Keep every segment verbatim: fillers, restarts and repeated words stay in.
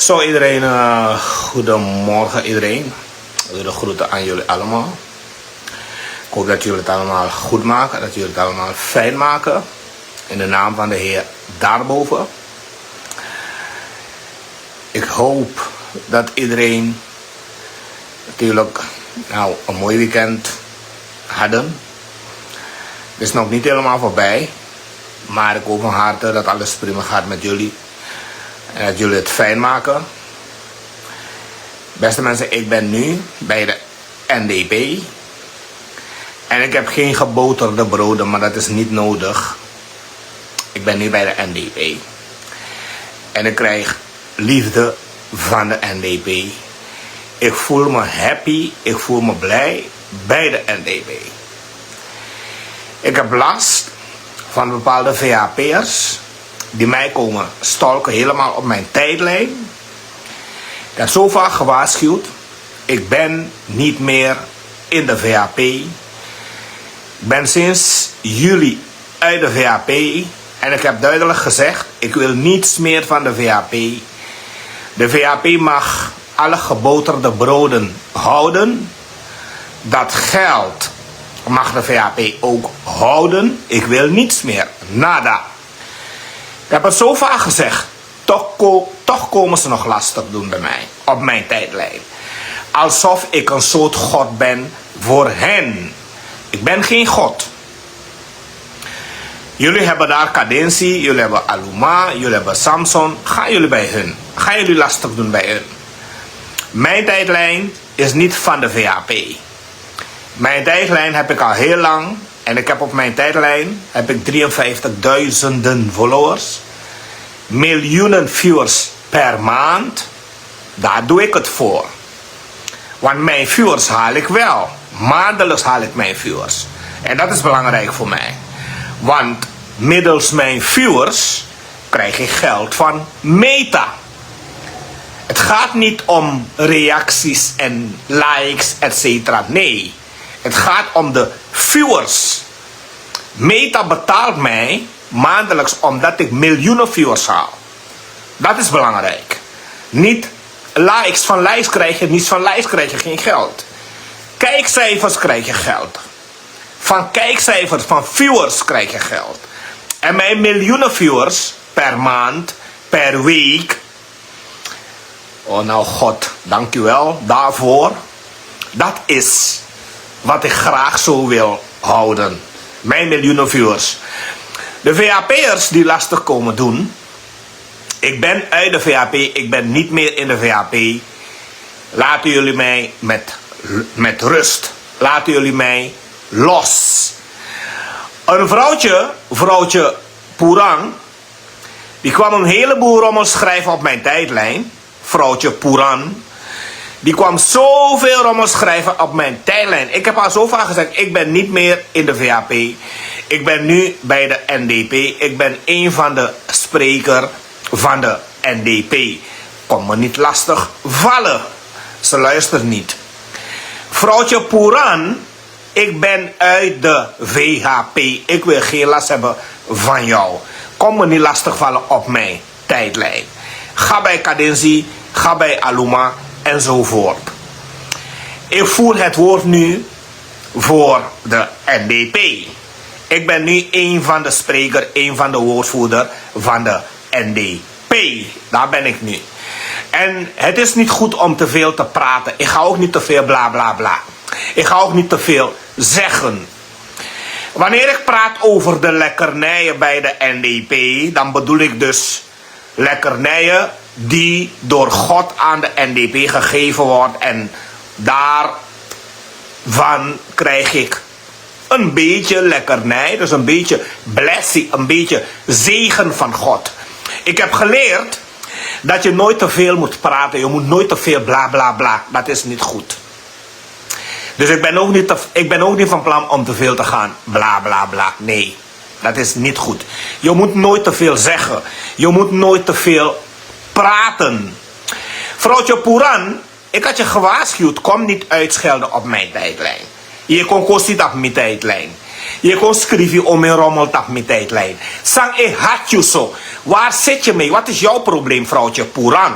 Zo iedereen, eh, goedemorgen iedereen. Ik wil de groeten aan jullie allemaal. Ik hoop dat jullie het allemaal goed maken, dat jullie het allemaal fijn maken. In de naam van de Heer daarboven. Ik hoop dat iedereen natuurlijk, nou, een mooi weekend hadden. Het is nog niet helemaal voorbij, maar ik hoop van harte dat alles prima gaat met jullie. En dat jullie het fijn maken. Beste mensen, ik ben nu bij de N D P. En ik heb geen geboterde broden, maar dat is niet nodig. Ik ben nu bij de N D P. En ik krijg liefde van de N D P. Ik voel me happy, ik voel me blij bij de N D P. Ik heb last van bepaalde V H P'ers die mij komen stalken, helemaal op mijn tijdlijn. Ik heb zo vaak gewaarschuwd: ik ben niet meer in de V H P. Ik ben sinds juli uit de V H P. En ik heb duidelijk gezegd: ik wil niets meer van de V H P. De V H P mag alle geboterde broden houden. Dat geld mag de V H P ook houden. Ik wil niets meer. Nada. Ik heb het zo vaak gezegd. Toch, ko- toch komen ze nog lastig doen bij mij, op mijn tijdlijn. Alsof ik een soort God ben voor hen. Ik ben geen God. Jullie hebben daar Cadency, jullie hebben Aluma, jullie hebben Samson. Gaan jullie bij hun? Gaan jullie lastig doen bij hun? Mijn tijdlijn is niet van de V H P. Mijn tijdlijn heb ik al heel lang. En ik heb op mijn tijdlijn heb ik drieënvijftigduizenden followers. Miljoenen viewers per maand. Daar doe ik het voor. Want mijn viewers haal ik wel. Maandelijks haal ik mijn viewers. En dat is belangrijk voor mij. Want middels mijn viewers krijg ik geld van Meta. Het gaat niet om reacties en likes, et cetera. Nee, het gaat om de viewers. Meta betaalt mij maandelijks omdat ik miljoenen viewers haal. Dat is belangrijk. Niet likes. Van likes krijg je niets, van likes krijg je geen geld. Kijkcijfers krijg je geld. Van kijkcijfers, van viewers krijg je geld. En mijn miljoenen viewers per maand, per week. Oh, nou God, dank u wel daarvoor. Dat is wat ik graag zo wil houden. Mijn miljoenen viewers. De V H P'ers die lastig komen doen. Ik ben uit de V H P, ik ben niet meer in de V H P. Laten jullie mij met, met rust. Laten jullie mij los. Een vrouwtje, vrouwtje Purang, die kwam een heleboel rommel schrijven op mijn tijdlijn. Vrouwtje Puran. Die kwam zoveel rommel schrijven op mijn tijdlijn. Ik heb al zo vaak gezegd, ik ben niet meer in de V H P. Ik ben nu bij de N D P. Ik ben een van de spreker van de N D P. Kom me niet lastig vallen. Ze luistert niet. Vrouwtje Puran, ik ben uit de V H P. Ik wil geen last hebben van jou. Kom me niet lastig vallen op mijn tijdlijn. Ga bij Cadency, ga bij Aluma enzovoort. Ik voer het woord nu voor de N D P. Ik ben nu een van de spreker, een van de woordvoerder van de N D P. Daar ben ik nu. En het is niet goed om te veel te praten. Ik ga ook niet te veel bla bla bla. Ik ga ook niet te veel zeggen. Wanneer ik praat over de lekkernijen bij de N D P, dan bedoel ik dus lekkernijen die door God aan de N D P gegeven wordt. En daarvan krijg ik een beetje lekkernij, dus een beetje blessing, een beetje zegen van God. Ik heb geleerd dat je nooit te veel moet praten. Je moet nooit te veel bla bla bla. Dat is niet goed. Dus ik ben ook niet, te- ik ben ook niet van plan om te veel te gaan bla bla bla. Nee, dat is niet goed. Je moet nooit te veel zeggen. Je moet nooit te veel praten. Vrouwtje Puran, ik had je gewaarschuwd, kom niet uitschelden op mijn tijdlijn. Je kon kosi op mijn tijdlijn. Je kon schrijven om in rommel op mijn tijdlijn. Sang e hatyu so. Waar zit je mee? Wat is jouw probleem, vrouwtje Puran?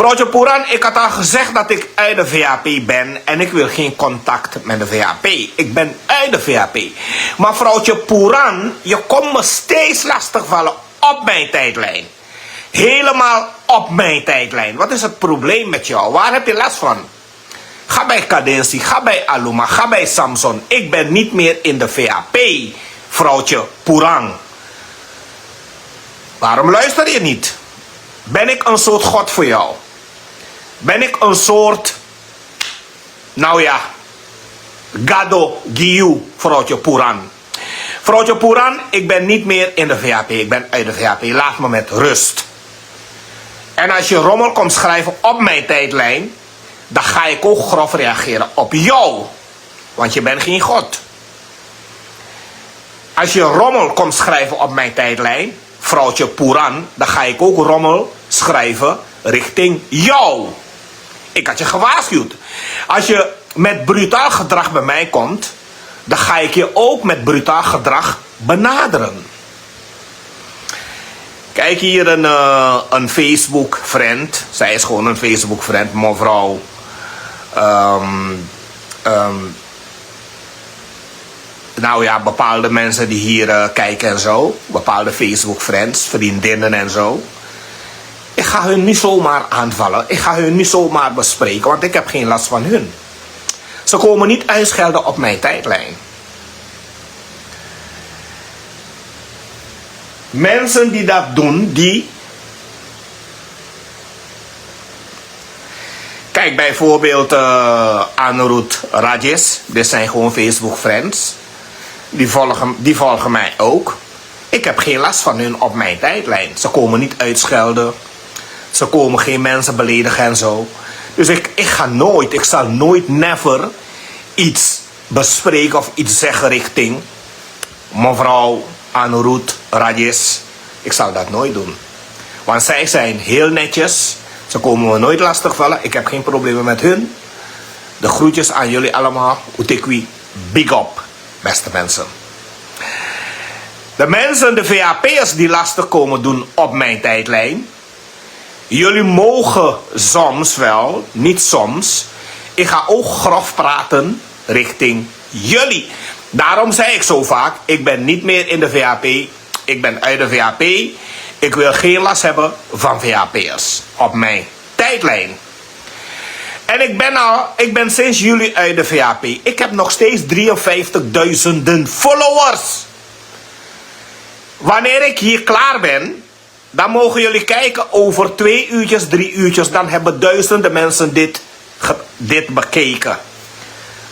Vrouwtje Poeran, ik had al gezegd dat ik uit de V H P ben en ik wil geen contact met de V H P. Ik ben uit de V H P. Maar vrouwtje Poeran, je komt me steeds lastig vallen op mijn tijdlijn. Helemaal op mijn tijdlijn. Wat is het probleem met jou? Waar heb je last van? Ga bij Cadensi, ga bij Aluma, ga bij Samson. Ik ben niet meer in de V H P, vrouwtje Poeran. Waarom luister je niet? Ben ik een soort god voor jou? Ben ik een soort, nou ja, gado gi yu, vrouwtje Poeran? Vrouwtje Poeran, ik ben niet meer in de V H P. Ik ben uit de V H P. Laat me met rust. En als je rommel komt schrijven op mijn tijdlijn, dan ga ik ook grof reageren op jou. Want je bent geen god. Als je rommel komt schrijven op mijn tijdlijn, vrouwtje Poeran, dan ga ik ook rommel schrijven richting jou. Ik had je gewaarschuwd. Als je met brutaal gedrag bij mij komt, dan ga ik je ook met brutaal gedrag benaderen. Kijk hier, een, eh, een Facebook-friend. Zij is gewoon een Facebook-friend, mevrouw. Ehm, ehm, nou ja, bepaalde mensen die hier, eh, kijken en zo. Bepaalde Facebook-friends, vriendinnen en zo. Ik ga hun niet zomaar aanvallen. Ik ga hun niet zomaar bespreken, want ik heb geen last van hun. Ze komen niet uitschelden op mijn tijdlijn. Mensen die dat doen, die. Kijk bijvoorbeeld, eh, Anurud Rajesh. Dit zijn gewoon Facebook-friends. Die volgen, die volgen mij ook. Ik heb geen last van hun op mijn tijdlijn. Ze komen niet uitschelden. Ze komen geen mensen beledigen en zo. Dus ik, ik ga nooit, ik zal nooit, never iets bespreken of iets zeggen richting mevrouw Anurud Rajesh. Ik zal dat nooit doen. Want zij zijn heel netjes. Ze komen me nooit lastig vallen. Ik heb geen problemen met hun. De groetjes aan jullie allemaal. Utikwi, big up, beste mensen. De mensen, de V H P'ers die lastig komen doen op mijn tijdlijn. Jullie mogen soms wel, niet soms. Ik ga ook grof praten richting jullie. Daarom zei ik zo vaak: ik ben niet meer in de V H P. Ik ben uit de V H P. Ik wil geen last hebben van V H P'ers op mijn tijdlijn. En ik ben al, ik ben sinds juli uit de V H P. Ik heb nog steeds drieënvijftigduizenden followers. Wanneer ik hier klaar ben, dan mogen jullie kijken, over twee uurtjes, drie uurtjes, dan hebben duizenden mensen dit, ge- dit bekeken.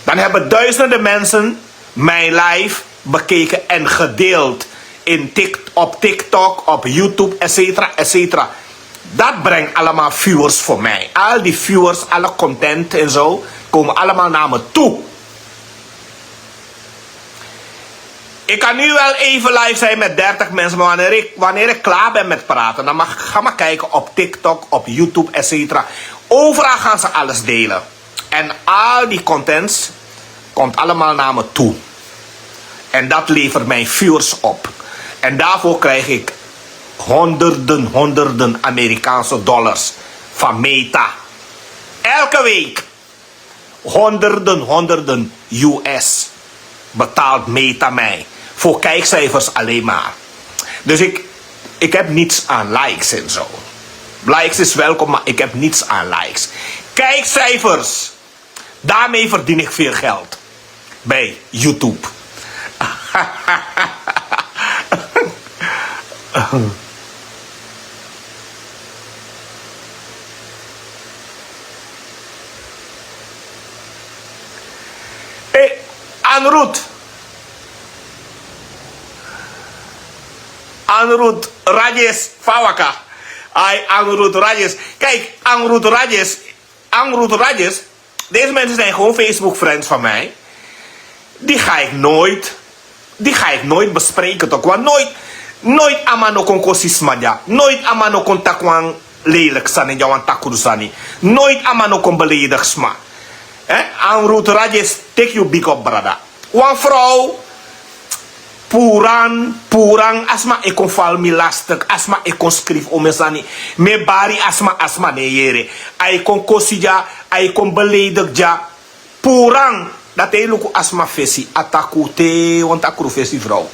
Dan hebben duizenden mensen mijn live bekeken en gedeeld in Tik- op TikTok, op YouTube, et cetera, et cetera. Dat brengt allemaal viewers voor mij. Al die viewers, alle content en zo, komen allemaal naar me toe. Ik kan nu wel even live zijn met dertig mensen, maar wanneer ik, wanneer ik klaar ben met praten, dan mag, ga maar kijken op TikTok, op YouTube, et cetera. Overal gaan ze alles delen. En al die contents komt allemaal naar me toe. En dat levert mij viewers op. En daarvoor krijg ik honderden, honderden Amerikaanse dollars van Meta. Elke week. Honderden, honderden U S betaalt Meta mij. Voor kijkcijfers alleen maar. Dus ik, ik heb niets aan likes en zo. Likes is welkom, maar ik heb niets aan likes. Kijkcijfers. Daarmee verdien ik veel geld. Bij YouTube. Hey, Anrut. Anrut Rajes, fa waka. Ai, Anrut Rajes. Kijk, Anrut Rajes. Anrut Rajes. Deze mensen zijn gewoon Facebook-friends van mij. Die ga ik nooit, die ga ik nooit bespreken, toch? Want nooit, nooit a man no kon kosi sma dya. Nooit a man no kon taki wan lelijk sani dya, wan takru sani. Nooit a man no kon beledig sma. Hè? Anrut Rajes, take you big up, brada. Wan vrouw, Puran, puran, a sma e kon fal mi lastik, a sma e kon skrifi un mi sani. Mi e bari a sma, a sma no e yere. A e kon kosi dya, a e kon beledik dya. Puran, dati e luku a sma fesi, a taku te wan takru fesi frow.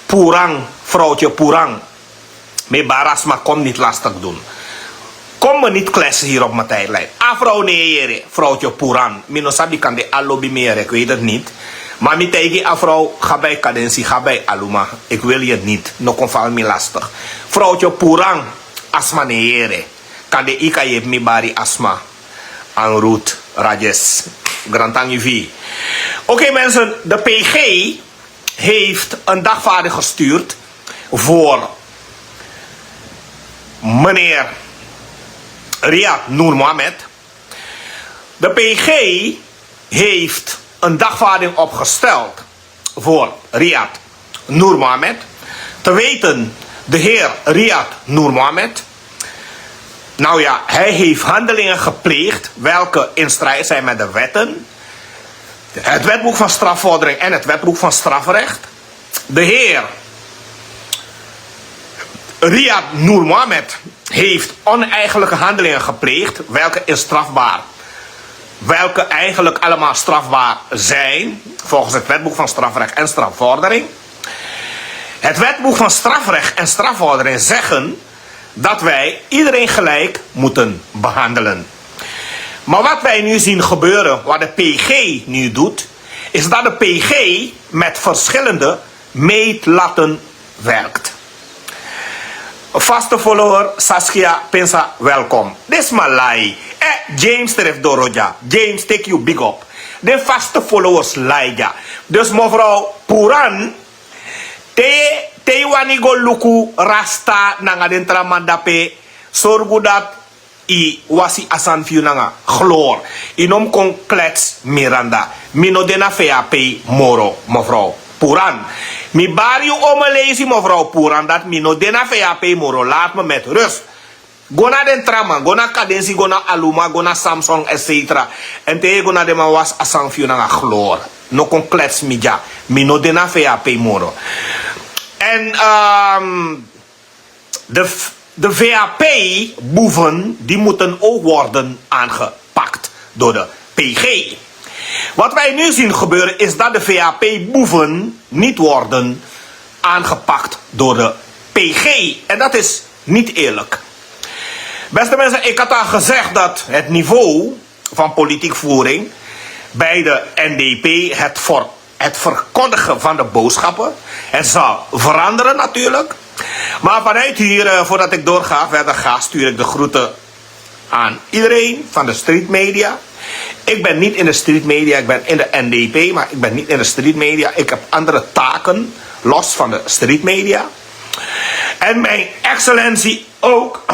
Puran, frowtye puran. Mi e bari a sma, kom niti lastik dun. Kom mi niti klesi hiri op mi tijdlijn. A frow no e yere, frowtye puran. Mi no sabi, kande a lobi mi yere, ik weet het niet. Ma mi taigi a frow, ga bij kadensi, ga bij aluma. Ik wil je niet. No kon fal mi lastik. Frowtye puran, a sma no e yere. Kande yu kan yepi mi bari a sma. Anrut Rajes. Grantangi fi. Oké mensen, de P G heeft een dagvaarding gestuurd voor meneer Riyad Noor Mohammed. De P G heeft een dagvaarding opgesteld voor Riyad Noor Mohammed. Te weten, de heer Riyad Noor Mohammed. Nou ja, hij heeft handelingen gepleegd welke in strijd zijn met de wetten, het wetboek van strafvordering en het wetboek van strafrecht. De heer Riyad Noor Mohammed heeft oneigenlijke handelingen gepleegd, welke in strafbaar, welke eigenlijk allemaal strafbaar zijn volgens het wetboek van strafrecht en strafvordering. Het wetboek van strafrecht en strafvordering zeggen dat wij iedereen gelijk moeten behandelen. Maar wat wij nu zien gebeuren, wat de P G nu doet, is dat de P G met verschillende meetlatten werkt. Vaste follower Saskia Pensa, welkom. Disi man lai. Eh, James Tref Doroja. James, take you big up. Den vaste followers lai dya. Dus mevrouw Puran, te, te yu wani go luku Rasta nanga den tra man dape, sorgu dat yu wasi a sani fu yu nanga glor. Yu no mus kon klets Miranda. Mi no de na V A P moro, mevrouw Puran. Mi bari yu omen leisi, mevrouw Puran, dat mi no de na V A P moro. Laat me met rust. Go na den tra man, go na Kadensi, go na Aluma, go na Samson, et cetera. En te yu go na den man, wasi a sani fu yu nanga glor. No kon klets mi dya. Mi no de na V A P moro. En ehm, de, de V A P-boeven, die moeten ook worden aangepakt door de P G. Wat wij nu zien gebeuren is dat de V A P-boeven niet worden aangepakt door de P G. En dat is niet eerlijk. Beste mensen, ik had al gezegd dat het niveau van politiekvoering bij de N D P, het voor het verkondigen van de boodschappen. Het zal veranderen natuurlijk. Maar vanuit hier, eh, voordat ik doorga verder ga, stuur ik de groeten aan iedereen van de street media. Ik ben niet in de street media, ik ben in de N D P, maar ik ben niet in de street media. Ik heb andere taken, los van de street media. En mijn excellentie ook,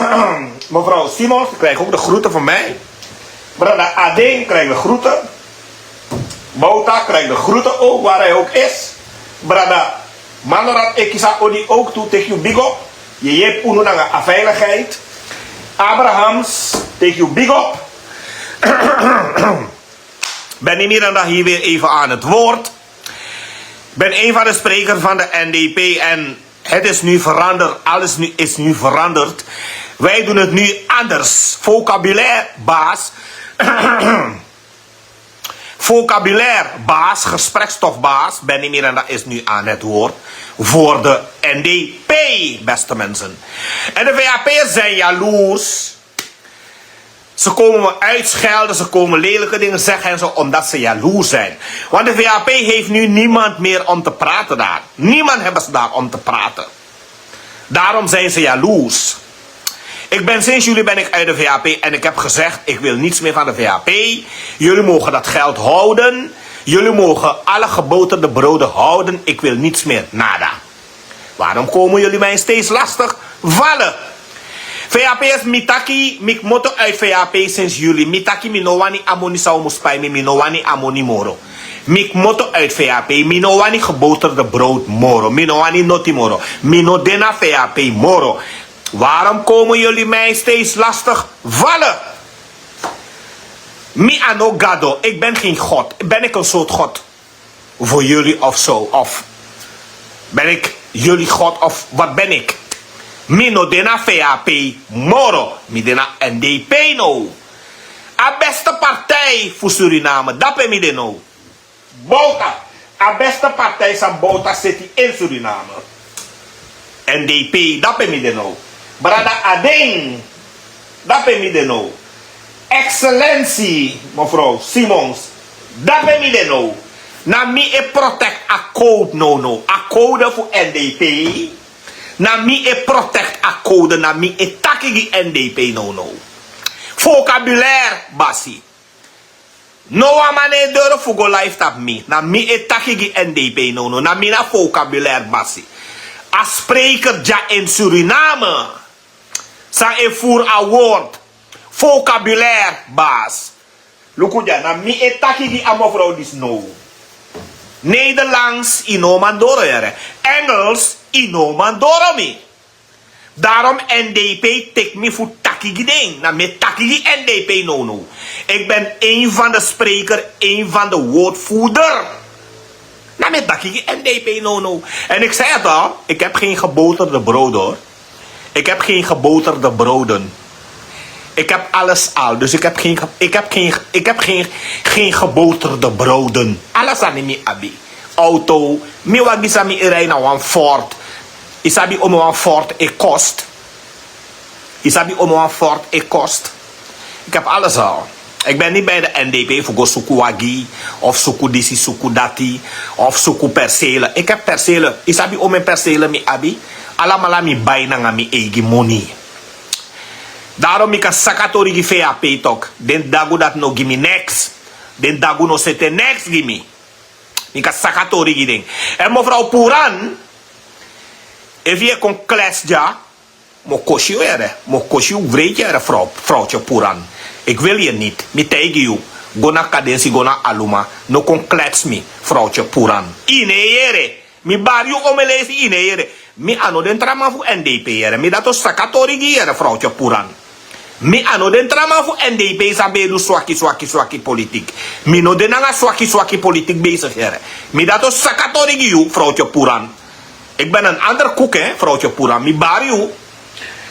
mevrouw Simons, krijgt ook de groeten van mij. Brada Ading krijgt de groeten. Bouta krijgt de groeten ook, waar hij ook is. Brada Manorat Ekisa Odi ook toe, take you big up. Yu yepi unu nanga a veiligheid. Abrahams, take you big up. Benny Miranda hier weer even aan het woord. Ik ben een van de sprekers van de N D P en het is nu veranderd. Alles nu, is nu veranderd. Wij doen het nu anders. Vocabulaire, baas. Vocabulaire, baas, gesprekstofbaas, Benny Miranda is nu aan het woord voor de N D P, beste mensen. En de V A P'ers zijn jaloers. Ze komen me uitschelden, ze komen lelijke dingen zeggen en zo, omdat ze jaloers zijn. Want de V A P heeft nu niemand meer om te praten daar. Niemand hebben ze daar om te praten. Daarom zijn ze jaloers. Ik ben, sinds juli ben ik uit de V A P en ik heb gezegd: ik wil niets meer van de V A P. Jullie mogen dat geld houden. Jullie mogen alle geboterde broden houden. Ik wil niets meer, nada. Waarom komen jullie mij steeds lastig vallen? V A P'ers, mi taki mi kmoto uit V A P sinds juli. Mi taki mi no wani a moni san un mus pai mi, mi no wani a moni moro. Mi kmoto uit V A P, mi no wani geboterde brood moro, mi no wani noti moro, mi no de na V A P moro. Waarom komen jullie mij steeds lastig vallen? Mi a no gado, ik ben geen god. Ben ik een soort god voor jullie of zo? Of Ben ik jullie God of wat ben ik? Mi no de na vap moro, mi de na ndp. No. A beste partij fu Suriname, dape mi de no. Bouta. A beste partij san bouta seti in Suriname. Ndp, dape mi de no. Brada Ading, dape mi de no. Excellentie mevrouw Simons, dape mi de no. Na mi e protect a code no no, a code fu ndp. Na mi e protect a code, na mi e taki gi ndp no no. Vocabulaire basi. No wan man no e doro fu go live tapu mi. Na mi e taki gi ndp no no, na mi na vocabulaire basi. A spreker dya in Suriname san e voer a woord. Vocabulaire basi. Luku dya, na mi e taki gi a mevrouw disi no. Nederlands, yu no man doro yere. Engels, yu no man doro mi. Daarom ndp teki mi fu taki gi den, na mi e taki gi ndp no no. Ik ben een van de spreker, een van de woordvoerder. Na mi e taki gi ndp no no. En ik zei het al, ik heb geen geboterde brood hoor. Ik heb geen geboterde broden. Ik heb alles al, dus ik heb geen, ik heb geen, ik heb geen, geen geboterde broden. Alles aan mi abi. Auto, mi wagi san mi e rij na wan Ford. Yu sabi omo wan Ford e kost. Yu sabi omo wan Ford e kost. Ik heb alles al. Ik ben niet bij de ndp fu go suku wagi of suku disi suku dati of suku persele. Ik heb persele. Yu sabi omo persele mi abi. Alamala mi bai nanga mi eigi moni. Daarom mi kan saka tori gi vap tok. Den dagu dati no gi mi neks. Den dagu no sete neks gi mi. Mi kan saka tori gi den. En mevrouw Puran, efu yu e kon klets dya, mi o kosi yu yere, mi o kosi yu wreiti yere, vrouw, vrouwtye Puran. Ik wil je niet. Mi taigi yu, go na kadensi, go na aluma. No kon klets mi, vrouwtye Puran. Yu no e yere. Mi bari yu omelesi, yu no e yere. Mi a no den tra man fu ndp yere. Mi dati o saka tori gi yere, vrouwtye Puran. Mi a no den tra man fu ndp san ben e du swaki swaki swaki politik. Mi no de nanga swaki swaki politik bezig yere. Mi dati o saka tori gi yu, vrouwtye Puran. Ik ben een ander koek hè, vrouwtye Puran. Mi bari yu.